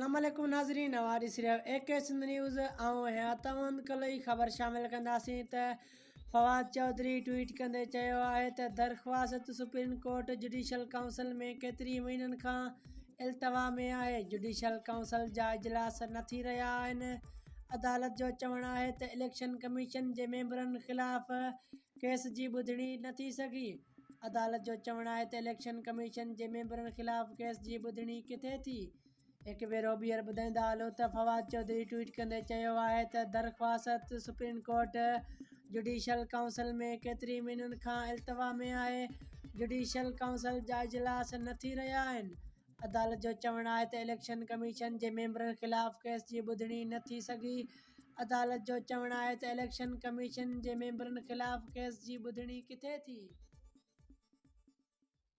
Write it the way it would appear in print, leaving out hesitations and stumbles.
السلام عليڪم ناظرين اوهان ڏسي رهيا آهيو اي ڪي سنڌ نيوز آئون آهيان عطامحمد ڪلوئي خبر شامل ڪنداسين ته فواد چوڌري ٽوئيٽ ڪندي چيو آهي ته درخواست سپريم ڪورٽ جڊيشل ڪائونسل ۾ ڪيتري مهينن کان التوا ۾ آهي جڊيشل ڪائونسل جا اجلاس نه ٿي رهيا آهن عدالت جو چوڻ آهي ته اليڪشن ڪميشن جي ميمبرن خلاف ڪيس جي ٻڌڻي نه ٿي سگهي عدالت جو چوڻ آهي ته اليڪشن ڪميشن جي ميمبرن خلاف ڪيس جي ٻڌڻي ڪٿي ٿي؟ هڪ ڀيرو ٻيهر ٻڌائيندا هلون ته فواد چوڌري ٽوئيٽ ڪندي چيو آهي ته درخواست سپريم ڪورٽ جڊيشل ڪائونسل ۾ ڪيتري مهينن کان التوا ۾ آهي، جڊيشل ڪائونسل جا اجلاس نه ٿي رهيا آهن، عدالت جو چوڻ آهي ته اليڪشن ڪميشن جي ميمبرن خلاف ڪيس جي ٻڌڻي نه ٿي سگهي، عدالت جو چوڻ آهي ته اليڪشن ڪميشن جي ميمبرن خلاف ڪيس جي ٻڌڻي ڪٿي ٿي؟